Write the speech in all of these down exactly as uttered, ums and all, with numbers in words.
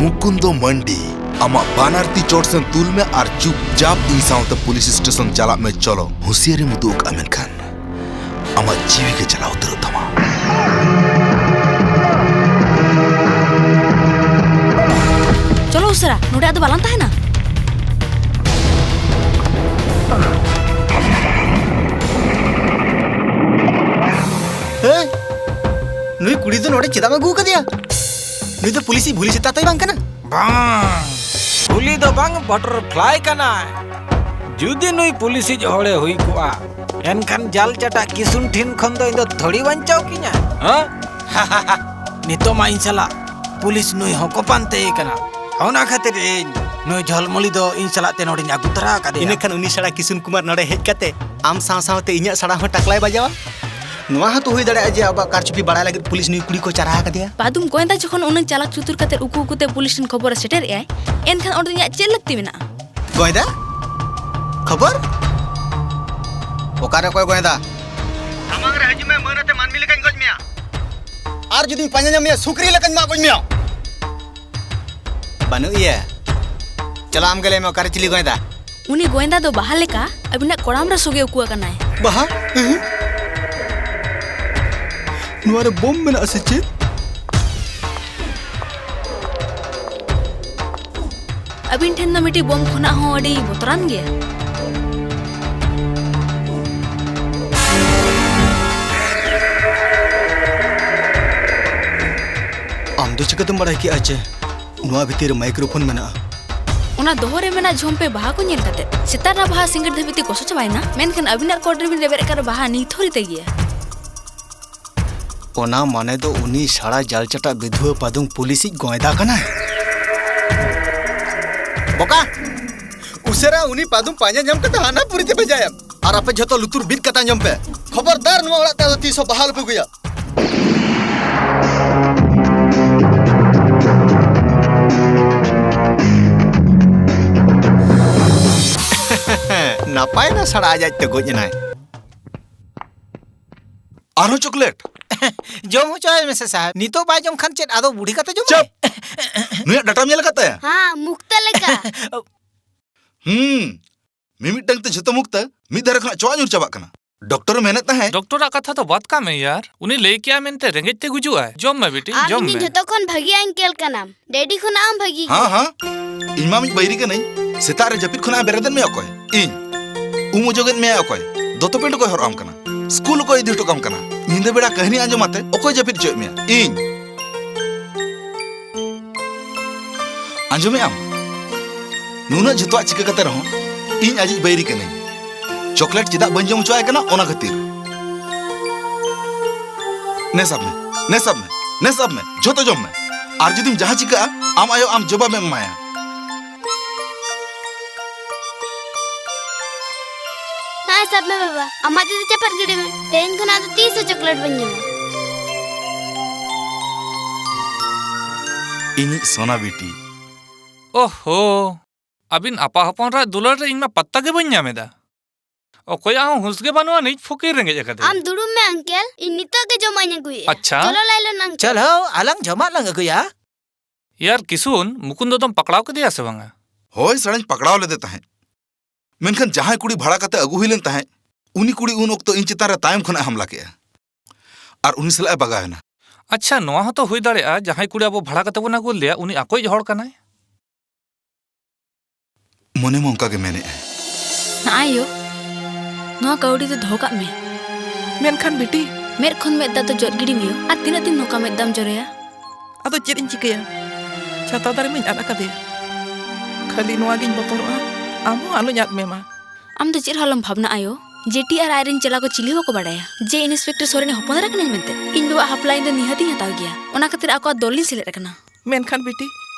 ᱢᱩᱠᱩᱱᱫᱚ ᱢᱟᱱᱰᱤ, ᱟᱢᱟᱜ ᱵᱟᱱᱟᱨ ᱛᱤ ᱪᱚᱴ ᱥᱮᱱ ᱛᱩᱞ ᱢᱮ ᱟᱨ ᱪᱩᱯᱪᱟᱯ ᱤᱧ ᱥᱟᱶᱛᱮ ᱯᱩᱞᱤᱥ ᱥᱴᱮᱥᱚᱱ ᱪᱟᱞᱟᱜ ᱢᱮ᱾ ᱪᱚᱞᱚ, ᱦᱩᱸᱥᱤᱭᱟᱹᱨᱤᱢ ᱩᱫᱩᱜ ᱟᱠᱟᱫᱼᱟ, ᱢᱮᱱᱠᱷᱟᱱ ᱟᱢᱟᱜ ᱡᱤᱣᱤ ᱜᱮ ᱪᱟᱞᱟᱣ ᱩᱛᱟᱹᱨᱚᱜ ᱛᱟᱢᱟ᱾ ᱪᱚᱞᱚ ᱩᱥᱟᱹᱨᱟ, ᱱᱚᱰᱮ ᱟᱫᱚ ᱵᱟᱞᱟᱝ ᱛᱟᱦᱮᱱᱟ᱾ ᱦᱮᱸ? ᱱᱩᱭ ᱠᱩᱲᱤ ᱫᱚ ᱱᱚᱰᱮ ᱪᱮᱫᱟᱜ ᱮᱢ ᱟᱹᱜᱩ ᱟᱠᱟᱫᱮᱭᱟ? ᱱᱩᱭ ᱫᱚ ᱯᱩᱞᱤᱥᱤᱡ ᱵᱷᱩᱞᱤ ᱥᱮᱛᱟ ᱛᱚᱭ ᱵᱟᱝ ᱠᱟᱱᱟ? ᱵᱟᱝ, ᱵᱷᱩᱞᱤ ᱫᱚ ᱵᱟᱝ, ᱵᱟᱴᱟᱨᱯᱷᱞᱟᱭ ᱠᱟᱱᱟᱭ᱾ ᱡᱩᱫᱤ ᱱᱩᱭ ᱯᱩᱞᱤᱥᱤᱡ ᱦᱚᱲᱮ ᱦᱩᱭ ᱠᱚᱜᱼᱟ, ᱮᱱᱠᱷᱟᱱ ᱡᱟᱞ ᱪᱟᱴᱟ ᱠᱤᱥᱩᱱ ᱴᱷᱮᱱ ᱠᱷᱚᱱ ᱫᱚ ᱤᱧ ᱫᱚ ᱛᱷᱚᱲᱤ ᱵᱟᱧᱪᱟᱣ ᱠᱤᱧᱟ, ᱦᱮᱸ? ᱱᱤᱛᱚᱜ ᱢᱟ ᱤᱧ ᱥᱟᱞᱟᱜ ᱯᱩᱞᱤᱥ ᱱᱩᱭ ᱦᱚᱸᱠᱚ ᱯᱟᱱᱛᱮᱭᱮ ᱠᱟᱱᱟ᱾ ᱚᱱᱟ ᱠᱷᱟᱹᱛᱤᱨ ᱤᱧ ᱱᱩᱭ ᱡᱷᱚᱞᱢᱚᱞᱤ ᱫᱚ ᱤᱧ ᱥᱟᱞᱟᱜ ᱛᱮ ᱱᱚᱰᱮᱧ ᱟᱹᱜᱩ ᱛᱚᱨᱟ ᱟᱠᱟᱫᱮᱭᱟ᱾ ᱤᱱᱟᱹᱠᱷᱟᱱ ᱩᱱᱤ ᱥᱟᱲᱟ ᱠᱤᱥᱩᱱ ᱠᱩᱢᱟᱨ ᱱᱚᱰᱮ ᱦᱮᱡ ᱠᱟᱛᱮ ᱟᱢ ᱥᱟᱶ ᱥᱟᱶᱛᱮ ᱤᱧᱟᱹᱜ ᱥᱟᱲᱟ ᱦᱚᱸ ᱴᱟᱠᱞᱟᱭ ᱵᱟᱡᱟᱣᱟ᱾ ᱱᱚᱣᱟ ᱦᱚᱸᱛᱚ ᱦᱩᱭ ᱫᱟᱲᱮᱭᱟᱜᱼᱟ ᱡᱮ ᱟᱵᱚᱣᱟᱜ ᱠᱟᱨᱪᱩᱯᱤ ᱵᱟᱲᱟᱭ ᱞᱟᱹᱜᱤᱫ ᱯᱩᱞᱤᱥ ᱱᱩᱭ ᱠᱩᱲᱤ ᱠᱚ ᱪᱟᱨᱦᱟᱣ ᱟᱠᱟᱫᱮᱭᱟ᱾ ᱯᱟᱫᱩᱢ ᱜᱚᱭᱫᱟ ᱡᱚᱠᱷᱚᱱ ᱩᱱᱟᱹᱜ ᱪᱟᱞᱟᱠ ᱪᱩᱛᱩᱨ ᱠᱟᱛᱮ ᱩᱠᱩ ᱩᱠᱩ ᱛᱮ ᱯᱩᱞᱤᱥ ᱴᱷᱮᱱ ᱠᱷᱚᱵᱚᱨᱮ ᱥᱮᱴᱮᱨᱮᱜᱼᱟᱭ, ᱮᱱᱠᱷᱟᱱ ᱚᱸᱰᱮ ᱤᱧᱟᱹᱜ ᱪᱮᱫ ᱞᱟᱹᱠᱛᱤ ᱢᱮᱱᱟᱜᱼᱟ? ᱜᱚᱭᱫᱟ? ᱠᱷᱚᱵᱚᱨ? ᱚᱠᱟᱨᱮ ᱚᱠᱚᱭ ᱜᱚᱭᱫᱟ? ᱥᱟᱢᱟᱝ ᱨᱮ ᱦᱤᱡᱩᱜ ᱢᱮ, ᱢᱟᱹᱱ ᱟᱛᱮ ᱢᱟᱹᱱᱢᱤ ᱞᱮᱠᱟᱧ ᱜᱚᱡ ᱢᱮᱭᱟ᱾ ᱟᱨ ᱡᱩᱫᱤᱧ ᱯᱟᱸᱡᱟ ᱧᱟᱢ ᱢᱮᱭᱟ, ᱥᱩᱠᱨᱤ ᱞᱮᱠᱟᱧ ᱢᱟᱜ ᱜᱚᱡ ᱢᱮᱭᱟ᱾ ᱵᱟᱹᱱᱩᱜ ᱮᱭᱟ᱾ ᱪᱟᱞᱟᱜ ᱟᱢ ᱜᱮ ᱞᱟᱹᱭ ᱢᱮ, ᱚᱠᱟᱨᱮ ᱪᱤᱞᱤ ᱜᱚᱭᱫᱟ? ᱩᱱᱤ ᱜᱚᱭᱫᱟ ᱫᱚ ᱵᱟᱦᱟ ᱞᱮᱠᱟ ᱟᱹᱵᱤᱱᱟᱜ ᱠᱚᱲᱟᱢ ᱨᱮ ᱥᱚᱜᱮ ᱩᱠᱩ ᱟᱠᱟᱱᱟᱭ᱾ ᱵᱟᱦᱟ? ᱮᱦᱮᱸ᱾ ᱱᱚᱣᱟ ᱨᱮ ᱵᱳᱢ ᱢᱮᱱᱟᱜᱼᱟ ᱥᱮ ᱪᱮᱫ? ᱟᱹᱵᱤᱱ ᱴᱷᱮᱱ ᱫᱚ ᱢᱤᱫᱴᱤᱡ ᱵᱳᱢ ᱠᱷᱚᱱᱟᱜ ᱦᱚᱸ ᱟᱹᱰᱤ ᱵᱚᱛᱚᱨᱟᱱ ᱜᱮᱭᱟ᱾ ᱟᱢ ᱫᱚ ᱪᱤᱠᱟᱹᱛᱮᱢ ᱵᱟᱲᱟᱭ ᱠᱮᱜᱼᱟ ᱡᱮ ᱱᱚᱣᱟ ᱵᱷᱤᱛᱤᱨ ᱨᱮ ᱢᱟᱭᱠᱨᱳᱯᱷᱳᱱ ᱢᱮᱱᱟᱜᱼᱟ? ᱚᱱᱟ ᱫᱚᱦᱚ ᱨᱮ ᱢᱮᱱᱟᱜ ᱡᱷᱚᱢᱯᱮ ᱵᱟᱦᱟ ᱠᱚ ᱧᱮᱞ ᱠᱟᱛᱮ ᱥᱮᱛᱟ ᱨᱮᱱᱟᱜ ᱵᱟᱦᱟ ᱥᱤᱸᱜᱟᱹᱲ ᱫᱷᱟᱹᱵᱤᱡ ᱛᱮ ᱜᱚᱥᱚ ᱪᱟᱵᱟᱭᱮᱱᱟ, ᱢᱮᱱᱠᱷᱟᱱ ᱟᱹᱵᱤᱱᱟᱜ ᱠᱚᱰ ᱨᱮᱵᱤᱱ ᱨᱮᱵᱮᱫ ᱟᱠᱟᱫ ᱵᱟᱦᱟ ᱱᱤᱛ ᱦᱚᱸ ᱨᱤᱛᱟᱹ ᱜᱮᱭᱟ᱾ ᱚᱱᱟ ᱢᱟᱱᱮ ᱫᱚ ᱩᱱᱤ ᱥᱟᱲᱟ ᱡᱟᱞ ᱪᱟᱴᱟ ᱵᱤᱫᱷᱩᱣᱟᱹ ᱯᱟᱫᱩᱢ ᱯᱩᱞᱤᱥᱤᱡ ᱜᱚᱸᱭᱫᱟ ᱠᱟᱱᱟᱭ᱾ ᱵᱚᱠᱟ, ᱩᱥᱟᱹᱨᱟ ᱩᱱᱤ ᱯᱟᱫᱩᱢ ᱯᱟᱸᱡᱟ ᱧᱟᱢ ᱠᱟᱛᱮ ᱦᱟᱱᱟ ᱯᱩᱨᱤ ᱛᱮ ᱵᱷᱮᱡᱟᱭᱮᱢ᱾ ᱟᱨ ᱟᱯᱮ ᱡᱷᱚᱛᱚ ᱞᱩᱛᱩᱨ ᱵᱤᱫ ᱠᱟᱛᱮ ᱟᱸᱡᱚᱢ ᱯᱮ, ᱠᱷᱚᱵᱚᱨᱫᱟᱨ ᱱᱚᱣᱟ ᱚᱲᱟᱜ ᱛᱮ ᱟᱫᱚ ᱛᱤᱥ ᱦᱚᱸ ᱵᱟᱦᱟ ᱟᱞᱚᱯᱮ ᱟᱹᱜᱩᱭᱟ᱾ ᱱᱟᱯᱟᱭ ᱱᱟ ᱥᱟᱲᱟ, ᱟᱡ ᱟᱡ ᱛᱮ ᱜᱚᱡ ᱮᱱᱟᱭ᱾ ᱟᱨᱦᱚᱸ ᱪᱚᱠᱞᱮᱴ? ᱡᱚᱢ ᱦᱚᱪᱚᱭ ᱢᱮᱥᱮ ᱥᱟᱦᱮᱵᱽ᱾ ᱱᱤᱛᱚᱜ ᱵᱟᱭ ᱡᱚᱢ ᱠᱷᱟᱱ ᱪᱮᱫ ᱟᱫᱚ ᱵᱩᱲᱦᱤ ᱠᱟᱛᱮ ᱡᱚᱢᱟᱭ? ᱪᱩᱯ! ᱱᱩᱭᱟᱜ ᱰᱟᱴᱟᱢ ᱧᱮᱞ ᱟᱠᱟᱫ ᱛᱟᱭᱟ? ᱦᱮᱸ, ᱢᱩᱠᱛᱟ ᱞᱮᱠᱟ᱾ ᱦᱩᱸ, ᱢᱤᱢᱤᱫᱴᱟᱝ ᱛᱮ ᱡᱷᱚᱛᱚ ᱢᱩᱠᱛᱟ, ᱢᱤᱫ ᱫᱷᱟᱨᱮ ᱠᱷᱚᱱᱟᱜ ᱪᱚᱣᱟᱜ ᱧᱩᱨ ᱪᱟᱵᱟᱜ ᱠᱟᱱᱟ᱾ ᱰᱚᱠᱴᱚᱨ ᱮ ᱢᱮᱱᱮᱫ ᱛᱟᱦᱮᱸᱫ᱾ ᱰᱚᱠᱴᱚᱨᱟᱜ ᱠᱟᱛᱷᱟ ᱫᱚ ᱵᱟᱫ ᱠᱟᱜ ᱢᱮ ᱭᱟᱨ, ᱩᱱᱤ ᱞᱟᱹᱭ ᱠᱮᱜᱼᱟ ᱢᱮᱱᱛᱮ ᱨᱮᱸᱜᱮᱡ ᱛᱮ ᱜᱩᱡᱩᱜᱼᱟᱭ᱾ ᱡᱚᱢ ᱢᱮ ᱵᱤᱴᱤ, ᱟᱢ ᱡᱚᱢ ᱤᱧ ᱢᱮ᱾ ᱡᱷᱚᱛᱚ ᱠᱷᱚᱱ ᱵᱷᱟᱹᱜᱤ ᱟᱝᱠᱮᱞ ᱠᱟᱱᱟᱢ, ᱰᱮᱰᱤ ᱠᱷᱚᱱᱟᱜ ᱦᱚᱸ ᱵᱷᱟᱹᱜᱤ ᱦᱮᱸ, ᱜᱮᱭᱟ᱾ ᱦᱮᱸ, ᱤᱧ ᱢᱟ ᱢᱤᱫ ᱵᱟᱹᱭᱨᱤ ᱠᱟᱹᱱᱟᱹᱧ᱾ ᱥᱮᱛᱟᱜ ᱨᱮ ᱡᱟᱹᱯᱤᱫ ᱠᱷᱚᱱᱟᱜ ᱮ ᱵᱮᱨᱮᱫ ᱢᱮᱭᱟ ᱚᱠᱚᱭ? ᱤᱧ᱾ ᱩᱢ ᱚᱡᱚᱜᱮᱫ ᱢᱮᱭᱟ ᱚᱠᱚᱭ? ᱫᱚᱛᱚ ᱯᱮᱱᱴ ᱚᱠᱚᱭ ᱦᱚᱨᱚᱜ ᱟᱢ ᱠᱟᱱᱟ? ᱥᱠᱩᱞ ᱚᱠᱚᱭ ᱤᱫᱤ ᱦᱚᱴᱚ ᱠᱟᱢ ᱠᱟᱱᱟ? ᱧᱤᱫᱟᱹ ᱵᱮᱲᱟ ᱠᱟᱹᱦᱱᱤ ᱟᱸᱡᱚᱢ ᱟᱛᱮ ᱚᱠᱚᱭ ᱡᱟᱹᱯᱤᱫ ᱦᱚᱪᱚᱭᱮᱫ ᱢᱮᱭᱟ? ᱤᱧ᱾ ᱟᱸᱡᱚᱢᱮᱫ ᱟᱢ? ᱱᱩᱱᱟᱹᱜ ᱡᱷᱚᱛᱚᱣᱟᱜ ᱪᱤᱠᱟᱹ ᱠᱟᱛᱮ ᱨᱮᱦᱚᱸ ᱤᱧ ᱟᱡᱤᱡ ᱵᱟᱹᱭᱨᱤ ᱠᱟᱹᱱᱟᱹᱧ᱾ ᱪᱚᱠᱞᱮᱴ ᱪᱮᱫᱟᱜ ᱵᱟᱹᱧ ᱡᱚᱢ ᱦᱚᱪᱚᱣᱟᱭ ᱠᱟᱱᱟ, ᱚᱱᱟ ᱠᱷᱟᱹᱛᱤᱨ᱾ ᱱᱮ ᱥᱟᱵ ᱢᱮ, ᱱᱮ ᱥᱟᱵ ᱢᱮ, ᱱᱮ ᱥᱟᱵ ᱢᱮ, ᱡᱷᱚᱛᱚ ᱡᱚᱢ ᱢᱮ᱾ ᱟᱨ ᱡᱩᱫᱤᱢ ᱡᱟᱦᱟᱸ ᱪᱤᱠᱟᱹᱜᱼᱟ, ᱟᱢ ᱟᱭᱳ ᱟᱢ ᱡᱚᱵᱟᱵᱮᱢ ᱮᱢᱟᱭᱟ᱾ ᱱᱚᱜᱼᱚᱭ ᱥᱟᱵ ᱢᱮ ᱵᱟᱵᱟ, ᱟᱢᱟᱜ ᱛᱤ ᱫᱚ ᱪᱟᱯᱟᱫ ᱜᱤᱰᱤ ᱢᱮ᱾ ᱛᱮᱦᱮᱧ ᱠᱷᱚᱱᱟᱜ ᱫᱚ ᱛᱤᱥ ᱦᱚᱸ ᱪᱚᱠᱞᱮᱴ ᱵᱟᱹᱧ ᱡᱚᱢᱟ᱾ ᱤᱧᱤᱡ ᱥᱳᱱᱟ ᱵᱤᱴᱤ᱾ ᱳᱦᱳ, ᱟᱹᱵᱤᱱ ᱟᱯᱟ ᱦᱚᱯᱚᱱ ᱨᱟᱜ ᱫᱩᱞᱟᱹᱲ ᱨᱮ ᱤᱧ ᱢᱟ ᱯᱟᱛᱛᱟ ᱜᱮ ᱵᱟᱹᱧ ᱧᱟᱢ ᱮᱫᱟ᱾ ᱚᱠᱚᱭᱟᱜ ᱦᱚᱸ ᱦᱩᱸᱥ ᱜᱮ ᱵᱟᱹᱱᱩᱜ ᱟᱹᱱᱤᱡ, ᱯᱷᱚᱠᱤᱨ ᱨᱮᱸᱜᱮᱡ ᱟᱠᱟᱫᱮᱭᱟ᱾ ᱟᱢ ᱫᱩᱲᱩᱵ ᱢᱮ ᱟᱝᱠᱮᱞ, ᱤᱧ ᱱᱤᱛᱚᱜ ᱜᱮ ᱡᱚᱢᱟᱜ ᱤᱧ ᱟᱹᱜᱩᱭᱮᱫᱼᱟ᱾ ᱟᱪᱪᱷᱟ᱾ ᱪᱚᱞᱚ ᱞᱟᱭᱞᱚᱱ ᱟᱝᱠᱮᱞ᱾ ᱪᱚᱞᱚ, ᱟᱞᱟᱝ ᱡᱚᱢᱟᱜ ᱞᱟᱝ ᱟᱹᱜᱩᱭᱟ᱾ ᱭᱟᱨ ᱠᱤᱥᱩᱱ, ᱢᱩᱠᱩᱱᱫᱚ ᱫᱚᱢ ᱯᱟᱠᱲᱟᱣ ᱠᱮᱫᱮᱭᱟ ᱥᱮ ᱵᱟᱝᱟ? ᱦᱳᱭ, ᱥᱟᱲᱟᱧ ᱯᱟᱠᱲᱟᱣ ᱞᱮᱫᱮ ᱛᱟᱦᱮᱸᱫ᱾ ᱢᱮᱱᱠᱷᱟᱱ ᱡᱟᱦᱟᱸᱭ ᱠᱩᱲᱤ ᱵᱷᱟᱲᱟ ᱠᱟᱛᱮ ᱟᱹᱜᱩ ᱦᱩᱭ ᱞᱮᱱ ᱛᱟᱦᱮᱸᱫ, ᱩᱱᱤ ᱠᱩᱲᱤ ᱩᱱ ᱚᱠᱛᱚ ᱤᱧ ᱪᱮᱛᱟᱱ ᱨᱮ ᱛᱟᱭᱚᱢ ᱠᱷᱚᱱᱟᱜ ᱮ ᱦᱟᱢᱞᱟ ᱠᱮᱫᱼᱟ᱾ ᱟᱨ ᱩᱱᱤ ᱥᱟᱞᱟᱜ ᱮ ᱵᱟᱜᱟᱣ ᱮᱱᱟ᱾ ᱟᱪᱪᱷᱟ, ᱱᱚᱣᱟ ᱦᱚᱸᱛᱚ ᱦᱩᱭ ᱫᱟᱲᱮᱭᱟᱜᱼᱟ, ᱡᱟᱦᱟᱸᱭ ᱠᱩᱲᱤ ᱟᱵᱚ ᱵᱷᱟᱲᱟ ᱠᱟᱛᱮ ᱵᱚᱱ ᱟᱹᱜᱩ ᱞᱮᱫᱮᱭᱟ, ᱩᱱᱤ ᱟᱠᱚᱭᱤᱡ ᱦᱚᱲ ᱠᱟᱱᱟᱭ᱾ ᱢᱚᱱᱮ ᱢᱟ ᱚᱱᱠᱟ ᱜᱮ ᱢᱮᱱᱮᱫᱼᱟᱭ᱾ ᱱᱟᱜᱼᱟᱭ ᱭᱳ, ᱱᱚᱣᱟ ᱠᱟᱹᱣᱰᱤ ᱫᱚ ᱫᱚᱦᱚ ᱠᱟᱜ ᱢᱮ᱾ ᱢᱮᱱᱠᱷᱟᱱ ᱵᱤᱴᱤ᱾ ᱢᱮᱫ ᱠᱷᱚᱱ ᱢᱮᱫ ᱫᱟᱜ ᱫᱚ ᱡᱚᱫ ᱜᱤᱰᱤ ᱢᱮ ᱭᱳ᱾ ᱟᱨ ᱛᱤᱱᱟᱹᱜ ᱫᱤᱱ ᱱᱚᱝᱠᱟ ᱢᱮᱫ ᱫᱟᱜ ᱮᱢ ᱡᱚᱨᱚᱭᱟ? ᱟᱫᱚ ᱪᱮᱫ ᱤᱧ ᱪᱤᱠᱟᱹᱭᱟ? ᱪᱷᱟᱛᱟ ᱫᱟᱨᱮ ᱢᱟᱧ ᱟᱫ ᱟᱠᱟᱫᱮᱭᱟ᱾ ᱠᱷᱟᱹᱞᱤ ᱱᱚᱣᱟ ᱜᱤᱧ ᱵᱚᱛᱚᱨᱚᱜᱼᱟ, ᱟᱢ ᱦᱚᱸ ᱟᱞᱚᱧ ᱟᱫ ᱢᱮᱢᱟ᱾ ᱟᱢ ᱫᱚ ᱪᱮᱫ ᱦᱚᱸ ᱟᱞᱚᱢ ᱵᱷᱟᱵᱽᱱᱟᱜᱼᱟ ᱭᱳ᱾ ᱡᱮᱴᱤ ᱟᱨ ᱟᱡᱨᱮᱱ ᱪᱮᱞᱟ ᱠᱚ ᱪᱤᱞᱤ ᱦᱚᱸ ᱵᱟᱠᱚ ᱵᱟᱰᱟᱭᱟ ᱡᱮ ᱤᱱᱥᱯᱮᱠᱴᱚᱨ ᱥᱚᱨᱮᱱᱤᱡ ᱦᱚᱯᱚᱱ ᱮᱨᱟ ᱠᱟᱹᱱᱟᱹᱧ ᱢᱮᱱᱛᱮ᱾ ᱤᱧ ᱵᱟᱵᱟᱣᱟᱜ ᱦᱟᱯᱞᱟ ᱤᱧ ᱫᱚ ᱱᱤᱦᱟᱹᱛᱤᱧ ᱦᱟᱛᱟᱣ ᱜᱮᱭᱟ᱾ ᱚᱱᱟ ᱠᱷᱟᱹᱛᱤᱨ ᱟᱠᱚᱣᱟᱜ ᱫᱚᱞ ᱨᱤᱧ ᱥᱮᱞᱮᱫ ᱟᱠᱟᱱᱟ᱾ ᱢᱮᱱᱠᱷᱟᱱ ᱵᱤᱴᱤ,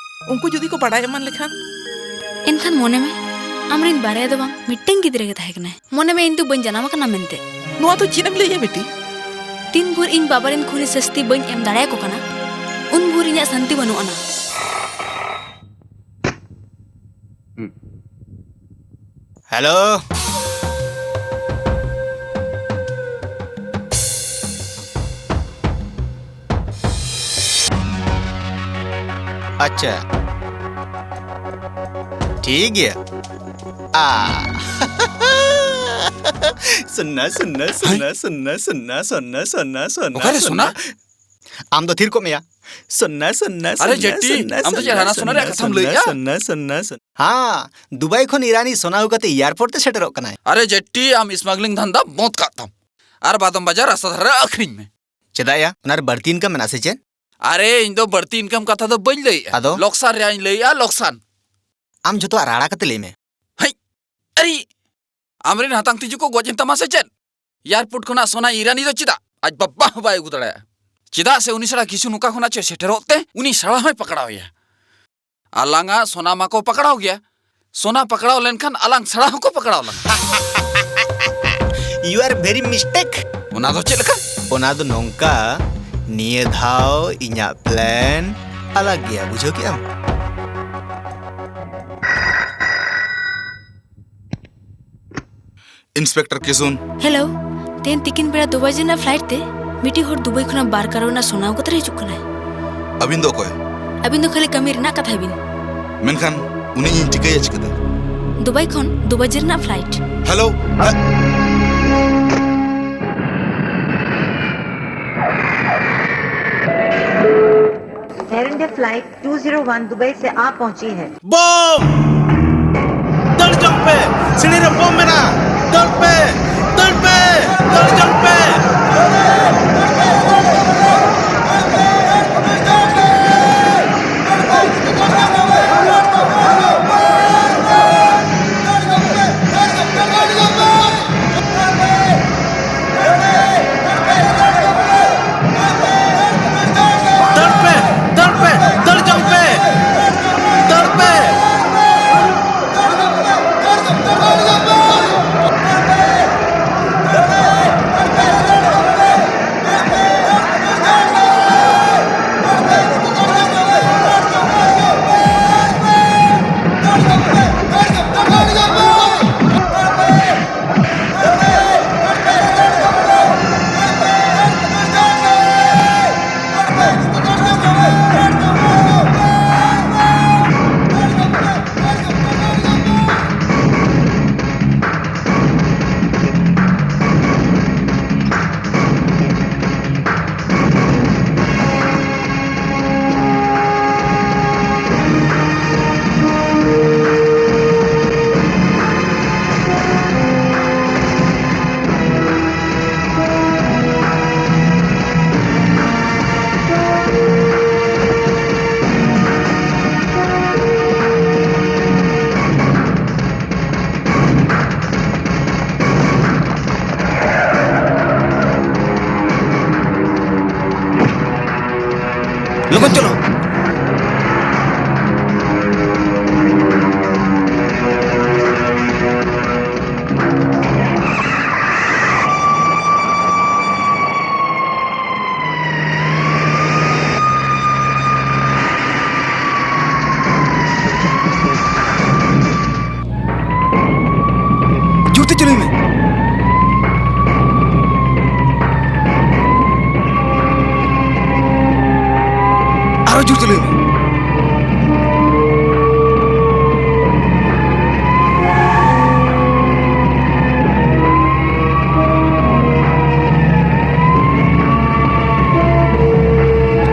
ᱩᱱᱠᱩ ᱡᱩᱫᱤ ᱠᱚ ᱵᱟᱰᱟᱭ ᱮᱢᱟᱱ ᱞᱮᱠᱷᱟᱱ? ᱮᱱᱠᱷᱟᱱ ᱢᱚᱱᱮ ᱢᱮ, ᱟᱢᱨᱮᱱ ᱵᱟᱨᱭᱟ ᱫᱚ ᱵᱟᱝ, ᱢᱤᱫᱴᱟᱝ ᱜᱤᱫᱽᱨᱟᱹ ᱜᱮ ᱛᱟᱦᱮᱸ ᱠᱟᱱᱟᱭ᱾ ᱢᱚᱱᱮ ᱢᱮ, ᱤᱧ ᱫᱚ ᱵᱟᱹᱧ ᱡᱟᱱᱟᱢ ᱟᱠᱟᱱᱟ ᱢᱮᱱᱛᱮ᱾ ᱱᱚᱣᱟ ᱫᱚ ᱪᱮᱫ ᱮᱢ ᱞᱟᱹᱭᱮᱫᱼᱟ ᱵᱤᱴᱤ? ᱛᱤᱱ ᱵᱷᱳᱨ ᱤᱧ ᱵᱟᱵᱟ ᱨᱮᱱ ᱠᱷᱩᱱᱤ ᱥᱟᱹᱥᱛᱤ ᱵᱟᱹᱧ ᱮᱢ ᱫᱟᱲᱮᱭᱟᱠᱚ ᱠᱟᱱᱟ, ᱩᱱ ᱵᱷᱳᱨ ᱤᱧᱟᱹᱜ ᱥᱟᱱᱛᱤ ᱵᱟᱹᱱᱩᱜ ᱟᱱᱟ᱾ ᱦᱮᱞᱳ᱾ ᱟᱪᱪᱷᱟ, ᱴᱷᱤᱠ ᱜᱮᱭᱟ᱾ ᱟ᱾ ᱥᱚᱱᱱᱟ, ᱥᱚᱱᱱᱟ, ᱥᱚᱱᱱᱟ, ᱦᱮᱸ? ᱥᱚᱱᱱᱟ, ᱥᱚᱱᱱᱟ, ᱥᱚᱱᱱᱟ, ᱥᱚᱱᱱᱟ, ᱥᱚᱱᱱᱟ, ᱚᱠᱟᱨᱮ ᱥᱚᱱᱱᱟ? ᱥᱚᱱᱱᱟ? ᱟᱢ ᱫᱚ ᱛᱷᱤᱨ ᱠᱚᱜ ᱢᱮᱭᱟ᱾ ᱥᱚᱱᱱᱟ, ᱥᱚᱱᱱᱟ, ᱟᱨᱮ ᱥᱚᱱᱱᱟ, ᱡᱮᱴᱤ, ᱥᱚᱱᱱᱟ, ᱟᱢ ᱫᱚ ᱪᱮᱫ ᱥᱚᱱᱱᱟ, ᱦᱟᱱᱟ ᱥᱚᱱᱟ ᱨᱮᱭᱟᱜ ᱥᱚᱱᱱᱟ, ᱠᱟᱛᱷᱟᱢ ᱥᱚᱱᱱᱟ, ᱞᱟᱹᱭᱮᱜᱼᱟ? ᱥᱚᱱᱱᱟ, ᱥᱚᱱᱱᱟ, ᱥᱚᱱᱱᱟ᱾ ᱦᱮᱸ, ᱫᱩᱵᱟᱭ ᱠᱷᱚᱱ ᱤᱨᱟᱱᱤ ᱥᱚᱱᱟ ᱟᱹᱜᱩ ᱠᱟᱛᱮ ᱮᱭᱟᱨᱯᱳᱨᱴ ᱛᱮ ᱥᱮᱴᱮᱨᱚᱜ ᱠᱟᱱᱟᱭ᱾ ᱟᱨᱮ ᱡᱮᱴᱤ, ᱟᱢ ᱥᱢᱟᱜᱞᱤᱝ ᱫᱷᱟᱱᱫᱟ ᱵᱚᱸᱫᱽ ᱠᱟᱜ ᱛᱟᱢ᱾ ᱟᱨ ᱵᱟᱫᱟᱢ ᱵᱟᱡᱟᱨ ᱨᱟᱥᱛᱟ ᱫᱷᱟᱨᱮ ᱨᱮ ᱟᱹᱠᱷᱨᱤᱧ ᱢᱮ᱾ ᱪᱮᱫᱟᱜ ᱭᱟ? ᱚᱱᱟ ᱨᱮ ᱵᱟᱹᱲᱛᱤ ᱤᱱᱠᱟᱢ ᱢᱮᱱᱟᱜᱼᱟ ᱥᱮ ᱪᱮᱫ? ᱟᱨᱮ, ᱤᱧ ᱫᱚ ᱵᱟᱹᱲᱛᱤ ᱤᱱᱠᱟᱢ ᱠᱟᱛᱷᱟ ᱫᱚ ᱵᱟᱹᱧ ᱞᱟᱹᱭᱮᱜᱼᱟ᱾ ᱟᱫᱚ? ᱞᱚᱠᱥᱟᱱ ᱨᱮᱭᱟᱜ ᱤᱧ ᱞᱟᱹᱭᱮᱜᱼᱟ, ᱞᱚᱠᱥᱟᱱ᱾ ᱟᱢ ᱡᱷᱚᱛᱚᱣᱟᱜ ᱨᱟᱲᱟ ᱠᱟᱛᱮ ᱞᱟᱹᱭ ᱢᱮ᱾ ᱦᱮᱸ, ᱟᱨᱮ, ᱟᱢᱨᱮᱱ ᱦᱟᱛᱟᱝ ᱛᱤᱡᱩ ᱠᱚ ᱜᱚᱡ ᱮᱱ ᱛᱟᱢᱟ ᱥᱮ ᱪᱮᱫ? ᱮᱭᱟᱨᱯᱳᱨᱴ ᱠᱷᱚᱱᱟᱜ ᱥᱚᱱᱟ ᱤᱨᱟᱱᱤ ᱫᱚ ᱪᱮᱫᱟᱜ ᱟᱡ ᱵᱟᱵᱟ ᱦᱚᱸ ᱵᱟᱭ ᱟᱹᱜᱩ ᱫᱟᱲᱮᱭᱟᱜᱼᱟ? ᱪᱮᱫᱟᱜ ᱥᱮ ᱩᱱᱤ ᱥᱟᱲᱟ ᱠᱤᱪᱷᱩ ᱱᱚᱝᱠᱟ ᱠᱷᱚᱱᱟᱜ ᱪᱮᱫ ᱥᱮᱴᱮᱨᱚᱜ ᱛᱮ ᱩᱱᱤ ᱥᱟᱲᱟ ᱦᱚᱸᱭ ᱯᱟᱠᱲᱟᱣ ᱮᱭᱟ᱾ ᱟᱞᱟᱝᱟᱜ ᱥᱚᱱᱟ ᱢᱟᱠᱚ ᱯᱟᱠᱲᱟᱣ ᱜᱮᱭᱟ, ᱥᱚᱱᱟ ᱯᱟᱠᱲᱟᱣ ᱞᱮᱱᱠᱷᱟᱱ ᱟᱞᱟᱝ ᱥᱟᱲᱟ ᱦᱚᱸᱠᱚ ᱯᱟᱠᱲᱟᱣ ᱞᱟᱝᱟ᱾ You are very mistake. ᱚᱱᱟ ᱫᱚ ᱪᱮᱫ ᱞᱮᱠᱟ? ᱚᱱᱟ ᱫᱚ ᱱᱚᱝᱠᱟ, ᱱᱤᱭᱟᱹ ᱫᱷᱟᱣ ᱤᱧᱟᱜ ᱯᱞᱮᱱ ᱟᱞᱟᱜᱽ ᱜᱮᱭᱟ, ᱵᱩᱡᱷᱟᱹᱣ ᱠᱮᱜᱼᱟᱢ? ᱤᱱᱥᱯᱮᱠᱴᱚᱨ ᱠᱤᱥᱩᱱ᱾ ᱦᱮᱞᱳ, ᱛᱮᱦᱮᱧ ᱛᱤᱠᱤᱱ ᱵᱮᱲᱟ ᱫᱩ ᱵᱟᱡᱮ ᱨᱮᱱᱟᱜ ᱯᱷᱞᱟᱭᱤᱴ ᱛᱮ ᱢᱤᱫᱴᱤᱡ ᱦᱚᱲ ᱫᱩᱵᱟᱭ ᱠᱷᱚᱱᱟᱜ ᱵᱟᱨ ᱠᱟᱨᱚᱲ ᱨᱮᱱᱟᱜ ᱥᱚᱱᱟ ᱟᱹᱜᱩ ᱠᱟᱛᱮ ᱦᱤᱡᱩᱜ ᱠᱟᱱᱟᱭ᱾ ᱟᱹᱵᱤᱱ ᱫᱚ ᱚᱠᱚᱭ? ᱟᱹᱵᱤᱱ ᱫᱚ ᱠᱷᱟᱹᱞᱤ ᱠᱟᱹᱢᱤ ᱨᱮᱱᱟᱜ ᱠᱟᱛᱷᱟᱭ ᱵᱤᱱ᱾ ᱢᱮᱱᱠᱷᱟᱱ ᱩᱱᱤ ᱤᱧ ᱴᱷᱤᱠᱟᱹᱭᱟ ᱪᱤᱠᱟᱹᱛᱮ? ᱫᱩᱵᱟᱭ ᱠᱷᱚᱱ ᱫᱩ ᱵᱟᱡᱮ ᱨᱮᱱᱟᱜ ᱯᱷᱞᱟᱭᱤᱴ᱾ ᱦᱮᱞᱳ, ᱦᱮ- Air India flight two zero one Dubai से आ पहुंची है। ᱵᱚᱢ! ᱫᱟᱹᱲ ᱡᱚᱝ ᱯᱮ! ᱥᱤᱲᱤ ᱨᱮ ᱵᱚᱢ ᱢᱮᱱᱟᱜᱼᱟ! ᱫᱟᱹᱲ ᱯᱮ! ᱫᱟᱹᱲ ᱯᱮ! ᱫᱟᱹᱲ ᱡᱚᱝ ᱯᱮ! ᱫᱟᱹᱲ ᱯᱮ, ᱫᱟᱹᱲ ᱯᱮ, ᱫᱟᱹᱲ ᱡᱚᱝ ᱯᱮ, ᱫᱟᱹᱲ ᱯᱮ᱾ ᱞᱚᱜᱚᱱ ᱪᱚᱞᱚ᱾ ᱡᱳᱨᱛᱮ ᱪᱟᱹᱞᱩᱭ ᱢᱮ᱾ ᱟᱨᱚ ᱡᱳᱨ ᱪᱟᱹᱞᱩᱭ ᱢᱮ᱾